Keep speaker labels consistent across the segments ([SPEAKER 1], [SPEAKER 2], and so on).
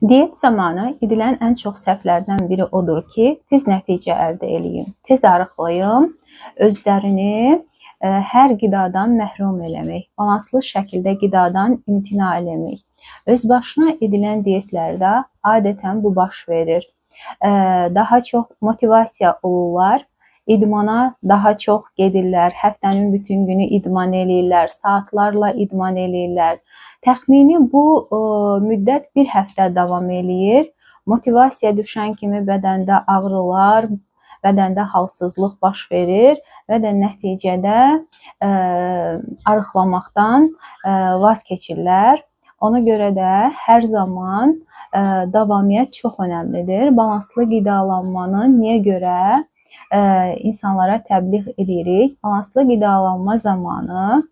[SPEAKER 1] Diyet zamanı edilən ən çox səhvlərdən biri odur ki, tez nəticə əldə eləyim, tez arıqlayım, özlərini hər qidadan məhrum eləmək, balanslı şəkildə qidadan imtina eləmək. Özbaşına edilən diyetlərdə adətən bu baş verir. Daha çox motivasiya olurlar, idmana daha çox gedirlər, həftənin bütün günü idman eləyirlər, saatlarla idman eləyirlər. Təxmini bu müddət bir həftə davam eləyir. Motivasiya düşən kimi bədəndə ağrılar, bədəndə halsızlıq baş verir və də nəticədə arıqlamaqdan vaz keçirlər. Ona görə də hər zaman davamiyyət çox önəmlidir. Balanslı qidalanmanı niyə görə insanlara təbliğ edirik? Balanslı qidalanma zamanı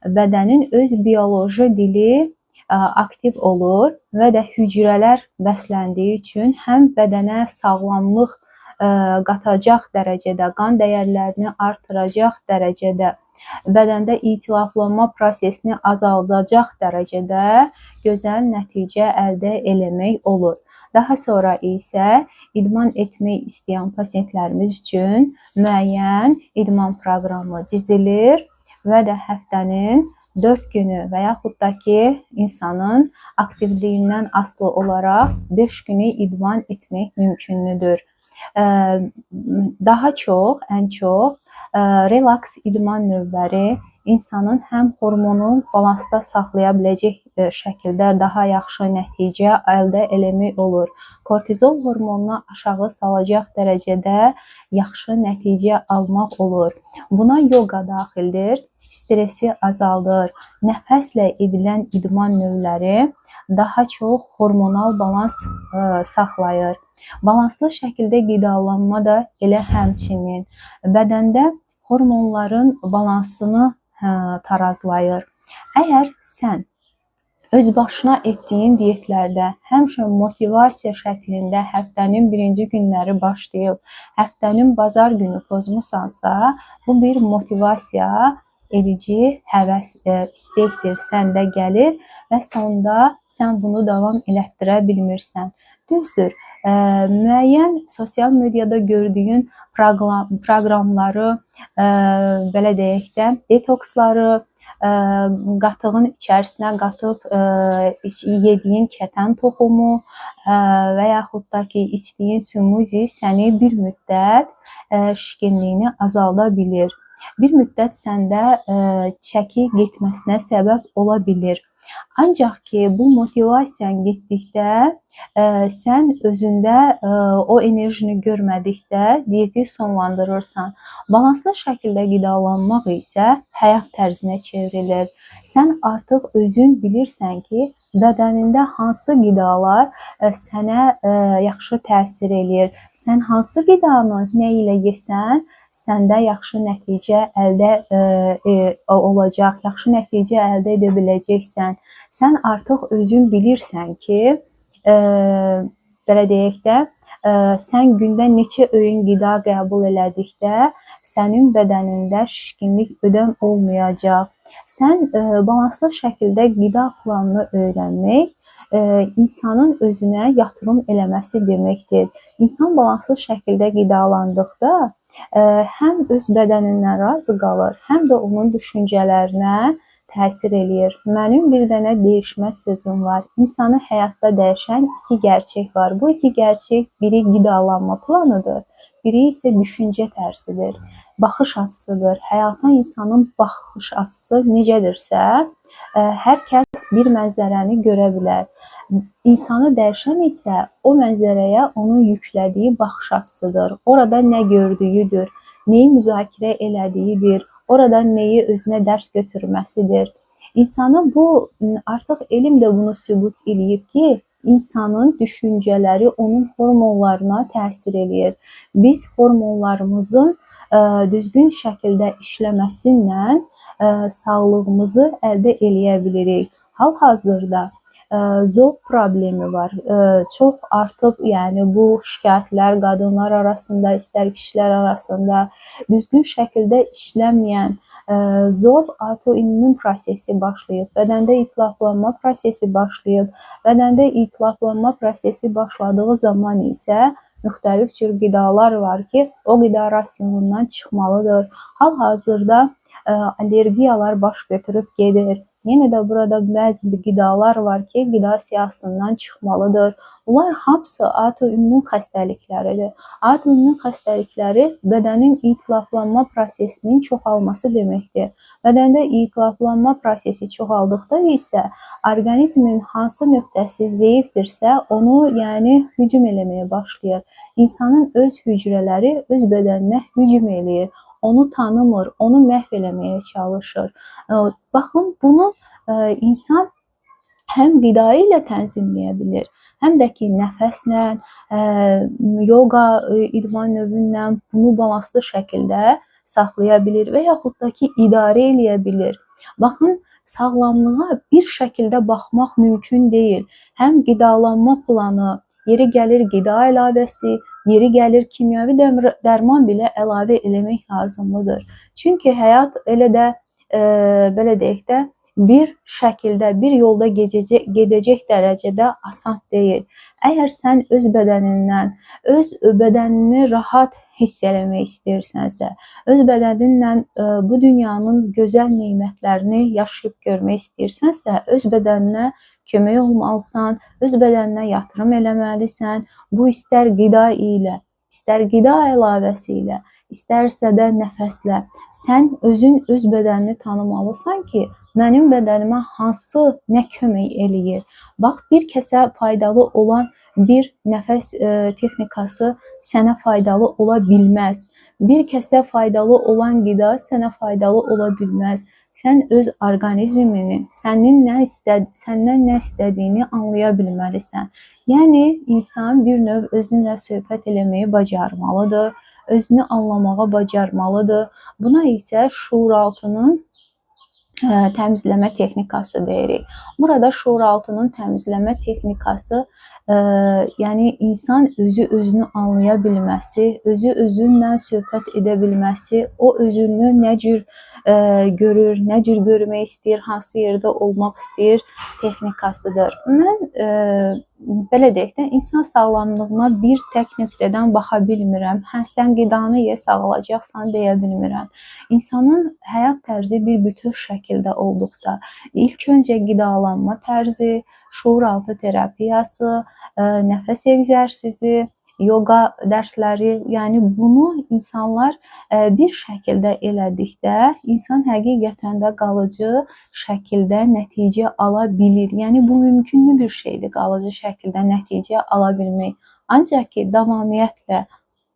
[SPEAKER 1] bədənin öz bioloji dili aktiv olur və də hücrələr bəsləndiyi üçün həm bədənə sağlamlıq qatacaq dərəcədə, qan dəyərlərini artıracaq dərəcədə, bədəndə itilaflanma prosesini azaldacaq dərəcədə gözəl nəticə əldə eləmək olur. Daha sonra isə idman etmək istəyən pasientlərimiz üçün müəyyən idman proqramı cızilir və də həftənin 4 günü və yaxud da ki, insanın aktivliyindən asılı olaraq 5 günü idman etmək mümkündür. Daha çox, ən çox relaks idman növləri insanın həm hormonu balansda saxlaya biləcək şəkildə daha yaxşı nəticə əldə eləmək olur. Kortizol hormonunu aşağı salacaq dərəcədə yaxşı nəticə almaq olur. Buna yoga daxildir, stresi azaldır. Nəfəslə edilən idman növləri daha çox hormonal balans saxlayır. Balanslı şəkildə qidalanma da elə həmçinin bədəndə hormonların balansını tarazlayır. Əgər sən öz başına etdiyin diyetlərdə həmişə motivasiya şəklində həftənin birinci günləri başlayıb, həftənin bazar günü pozmusansa, bu bir motivasiya edici həvəs, istekdir, səndə gəlir və sonda sən bunu davam elətdirə bilmirsən. Düzdür, müəyyən sosial mediada gördüyün proqramları, belə deyək də, detoksları, qatığın içərisinə qatıb yediyin kətən toxumu və yaxud da ki, içdiyin smuzi səni bir müddət şişkinliyini azalda bilir. Bir müddət səndə çəki getməsinə səbəb ola bilir. Ancaq ki, bu motivasiyan getdikdə, sən özündə o enerjini görmədikdə diyeti sonlandırırsan. Balanslı şəkildə qidalanmaq isə həyat tərzinə çevrilir. Sən artıq özün bilirsən ki, bədənində hansı qidalar sənə yaxşı təsir eləyir. Sən hansı qidanı nə ilə yesən, səndə yaxşı nəticə əldə olacaq, yaxşı nəticə əldə edə biləcəksən. Sən artıq özün bilirsən ki, belə deyək də, sən gündə neçə öğün qida qəbul elədikdə sənin bədənində şişkinlik, ödəm olmayacaq. Sən balanslı şəkildə qida planını öyrənmək insanın özünə yatırım eləməsi deməkdir. İnsan balanslı şəkildə qidalandıqda həm öz bədənindən razı qalır, həm də onun düşüncələrinə təsir eləyir. Mənim bir dənə dəyişməz sözüm var. İnsanı həyatda dəyişən iki gerçək var. Bu iki gerçək biri qidalanma planıdır, biri isə düşüncə tərzidir, baxış açısıdır. Həyata insanın baxış açısı necədirsə, hər kəs bir mənzərəni görə bilər. İnsanı dəyişən isə o mənzərəyə onun yüklədiyi baxış açısıdır. Orada nə gördüyüdür, neyi müzakirə elədiyidir, orada neyi özünə dərs götürməsidir. İnsanı bu, artıq elm də bunu sübut eləyib ki, insanın düşüncələri onun hormonlarına təsir eləyir. Biz hormonlarımızın düzgün şəkildə işləməsinlə sağlığımızı əldə eləyə bilirik. Hal-hazırda zob problemi var. Çox artıb, yəni bu şikayətlər qadınlar arasında, istər kişilər arasında düzgün şəkildə işləməyən Zov autoimmün prosesi başlayıb, bədəndə iltihaplanma prosesi başlayıb. Bədəndə iltihaplanma prosesi başladığı zaman isə müxtəlif cür qidalar var ki, o qida rasionundan çıxmalıdır. Hal-hazırda allergiyalar baş götürüb gedir. Yenə də burada bəzi qidalar var ki, qida siyahısından çıxmalıdır. Bunlar hamısı autoimmün xəstəlikləridir. Autoimmün xəstəlikləri bədənin iltihaplanma prosesinin çoxalması deməkdir. Bədəndə iltihaplanma prosesi çoxaldıqda isə orqanizmin hansı nöqtəsi zəifdirsə, onu yəni hücum eləməyə başlayır. İnsanın öz hücrələri öz bədəninə hücum eləyir. Onu tanımır, onu məhv eləməyə çalışır. Baxın, bunu insan həm qida ilə tənzimləyə bilir, həm də ki, nəfəslə, yoqa idman növünlə bunu balanslı şəkildə saxlaya bilir və yaxud da ki, idarə eləyə bilir. Baxın, sağlamlığa bir şəkildə baxmaq mümkün deyil. Həm qidalanma planı, yeri gəlir qida əlavəsi, yeri gəlir kimyəvi dərman belə əlavə eləmək lazımlıdır. Çünki həyat elə də, belə deyək də, bir şəkildə, bir yolda gedəcək dərəcədə asan deyil. Əgər sən öz bədənindən, öz bədənini rahat hiss eləmək istəyirsənsə, öz bədəninlə bu dünyanın gözəl nemətlərini yaşayıb görmək istəyirsənsə, öz bədəninə kömək olmalısan, öz bədəninə yatırım eləməlisən. Bu istər qida ilə, istər qida əlavəsi ilə, istərsə də nəfəslə. Sən özün öz bədənini tanımalısan ki, mənim bədənimə hansı nə kömək eləyir. Bax, bir kəsə faydalı olan bir nəfəs texnikası sənə faydalı ola bilməz. Bir kəsə faydalı olan qida sənə faydalı ola bilməz. Sən öz orqanizmini, səndən nə istədiyini anlaya bilməlisən. Yəni, insan bir növ özünlə söhbət eləməyi bacarmalıdır, özünü anlamağa bacarmalıdır. Buna isə şuuraltının təmizləmə texnikası deyirik. Burada şuuraltının təmizləmə texnikası, yəni insan özü özünü anlaya bilməsi, özü özünlə söhbət edə bilməsi, o özünü nə cür görür, nə cür görmək istəyir, hansı yerdə olmaq istəyir texnikasıdır. Mən belə deyək də, insan sağlamlığına bir tək nöqtədən baxa bilmirəm. Hə, sən qidanı ye, sağalacaqsan deyə bilmirəm. İnsanın həyat tərzi bir bütöv şəkildə olduqda, ilk öncə qidalanma tərzi, şuuraltı terapiyası, nəfəs egzərsizi, yoga dərsləri, yəni bunu insanlar bir şəkildə elədikdə insan həqiqətən də qalıcı şəkildə nəticə ala bilir. Yəni bu mümkünlü bir şeydir, qalıcı şəkildə nəticə ala bilmək. Ancaq ki, davamiyyətlə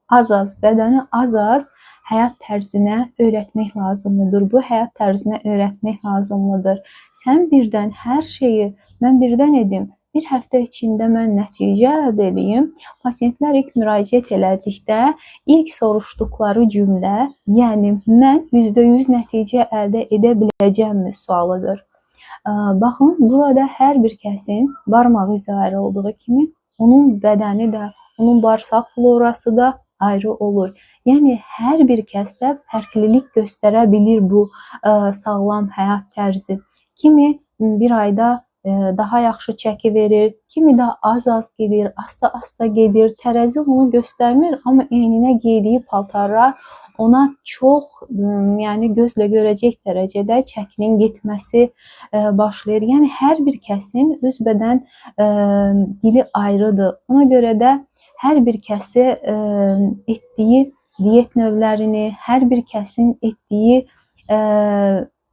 [SPEAKER 1] az-az, bədəni az-az həyat tərzinə öyrətmək lazımlıdır. Bu həyat tərzinə öyrətmək lazımlıdır. Sən birdən hər şeyi, mən birdən edim, bir həftə içində mən nəticə əldə edeyim. Pasientlər ilk müraciət elədikdə ilk soruşduqları cümlə, yəni mən %100 nəticə əldə edə biləcəmmi sualıdır. Baxın, burada hər bir kəsin barmağı izi ayrı olduğu kimi, onun bədəni də, onun bağırsaq florası da ayrı olur. Yəni hər bir kəsdə fərqlilik göstərə bilir bu sağlam həyat tərzi. Kimi bir ayda daha yaxşı çəki verir, kimi də az-az gedir, asta-asta gedir. Tərəzi onu göstərmir, amma eyninə geydiyi paltarlar ona çox, yəni gözlə görəcək dərəcədə çəkinin getməsi başlayır. Yəni hər bir kəsin öz bədən dili ayrıdır. Ona görə də hər bir kəsi etdiyi diyet növlərini, hər bir kəsin etdiyi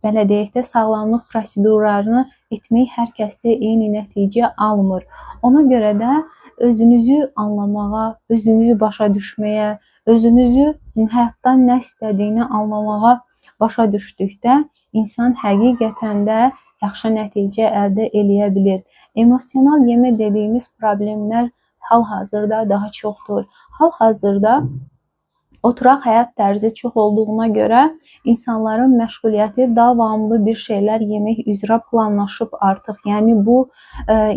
[SPEAKER 1] belə deyək də, sağlamlıq prosedurlarını etmək hər kəsdə eyni nəticə almır. Ona görə də özünüzü anlamağa, özünüzü başa düşməyə, özünüzü həyatdan nə istədiyini anlamağa başa düşdükdə insan həqiqətən də yaxşı nəticə əldə eləyə bilir. Emosional yemə dediyimiz problemlər hal-hazırda daha çoxdur. Hal-hazırda oturaq həyat tərzi çox olduğuna görə insanların məşğuliyyəti davamlı bir şeylər yemək üzrə planlaşıb artıq. Yəni bu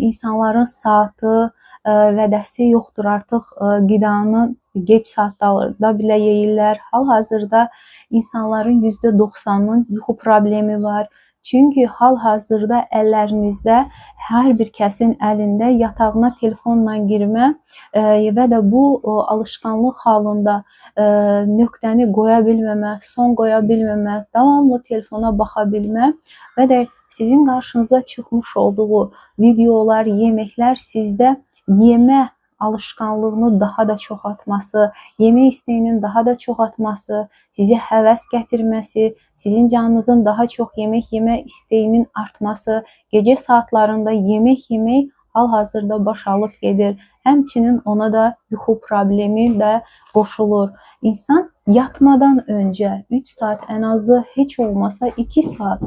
[SPEAKER 1] insanların saatı, vədəsi yoxdur artıq, qidanı gec saatlarda belə yeyirlər. Hal-hazırda insanların %90-ının yuxu problemi var. Çünki hal-hazırda əllərinizdə, hər bir kəsin əlində yatağına telefonla girmə və də bu alışqanlıq halında nöqtəni qoya bilməmə, son qoya bilməmə, davamlı telefona baxa bilmə və də sizin qarşınıza çıxmış olduğu videolar, yeməklər sizdə yemə alışqanlığını daha da çoxaltması, yemək istəyinin daha da çoxaltması, sizi həvəs gətirməsi, sizin canınızın daha çox yemək yemə istəyinin artması, gecə saatlarında yemək yemək hal-hazırda baş alıb gedir. Həmçinin ona da yuxu problemi də qoşulur. İnsan yatmadan öncə 3 saat ən azı, heç olmasa 2 saat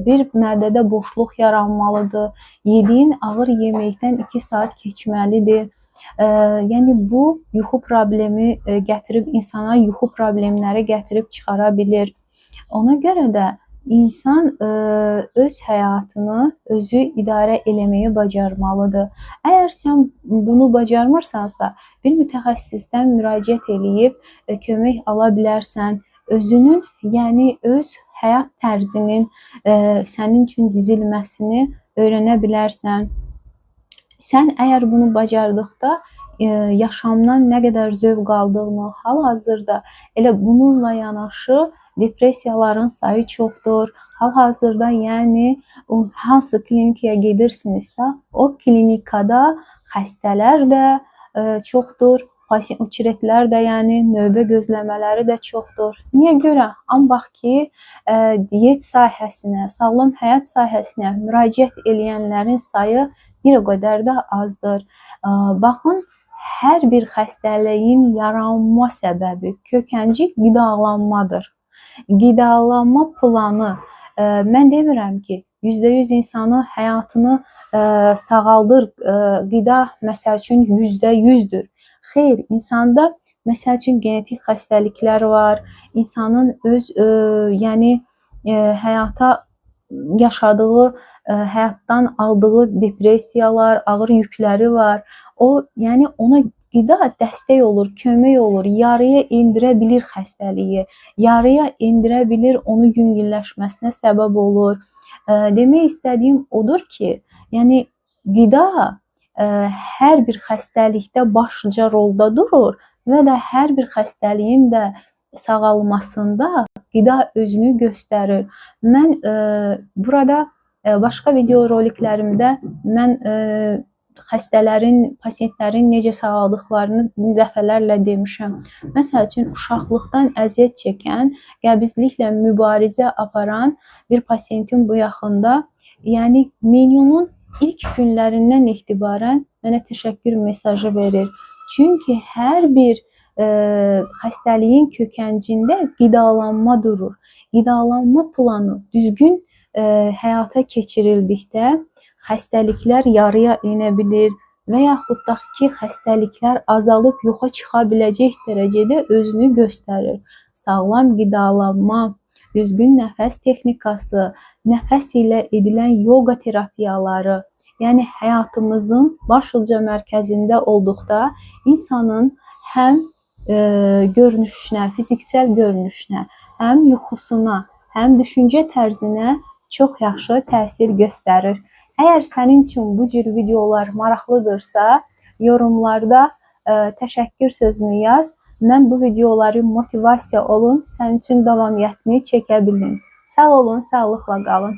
[SPEAKER 1] bir mədədə boşluq yaranmalıdır. Yediyin ağır yeməkdən 2 saat keçməlidir. Yəni bu yuxu problemi gətirib insana yuxu problemləri gətirib çıxara bilir. Ona görə də insan öz həyatını özü idarə eləməyi bacarmalıdır. Əgər sən bunu bacarmırsansa, bir mütəxəssisdən müraciət eləyib kömək ala bilərsən. Özünün, yəni öz həyat tərzinin sənin üçün dizilməsini öyrənə bilərsən. Sən əgər bunu bacardıqda yaşamdan nə qədər zövq aldığını, hal-hazırda elə bununla yanaşı depressiyaların sayı çoxdur. Hal-hazırda yəni hansı klinikaya gedirsinizsə, o klinikada xəstələr də çoxdur, uçretlər də, yəni növbə gözləmələri də çoxdur. Niyə görə? Amma bax ki, diyet sahəsinə, sağlam həyat sahəsinə müraciət eləyənlərin sayı bir o qədər də azdır. Baxın, hər bir xəstəliyin yaranma səbəbi, kökənci qidalanmadır. Qidalanma planı, mən demirəm ki, %100 insanı həyatını sağaldır, qida məsəl üçün %100-dür. Xeyr, insanda məsəl üçün genetik xəstəliklər var, insanın öz yəni həyata yaşadığı, həyatdan aldığı depressiyalar, ağır yükləri var. O, yəni ona qida dəstək olur, kömək olur, yarıya endirə bilir xəstəliyi, yarıya endirə bilir, onu yüngülləşməsinə səbəb olur. Demək istədiyim odur ki, yəni qida hər bir xəstəlikdə başlıca rolda durur və də hər bir xəstəliyin də sağalmasında qida özünü göstərir. Mən burada başqa video roliklərimdə mən xəstələrin, pasiyentlərin necə sağaldıqlarını dəfələrlə demişəm. Məsəl üçün, uşaqlıqdan əziyyət çəkən, qəbizliklə mübarizə aparan bir pasiyentin bu yaxında, yəni menyunun ilk günlərindən etibarən mənə təşəkkür mesajı verir. Çünki hər bir xəstəliyin kökəncində qidalanma durur. Qidalanma planı düzgün həyata keçirildikdə xəstəliklər yarıya enə bilir və yaxud da ki, xəstəliklər azalıb yoxa çıxa biləcək dərəcədə özünü göstərir. Sağlam qidalanma, düzgün nəfəs texnikası, nəfəs ilə edilən yoga terapiyaları, yəni həyatımızın başlıca mərkəzində olduqda insanın həm görünüşünə, fiziksel görünüşünə, həm yuxusuna, həm düşüncə tərzinə çox yaxşı təsir göstərir. Əgər sənin üçün bu cür videolar maraqlıdırsa, yorumlarda təşəkkür sözünü yaz. Mən bu videoları motivasiya olun, sənin üçün davamiyyətini çəkə bilim. Sağ olun, sağlıqla qalın.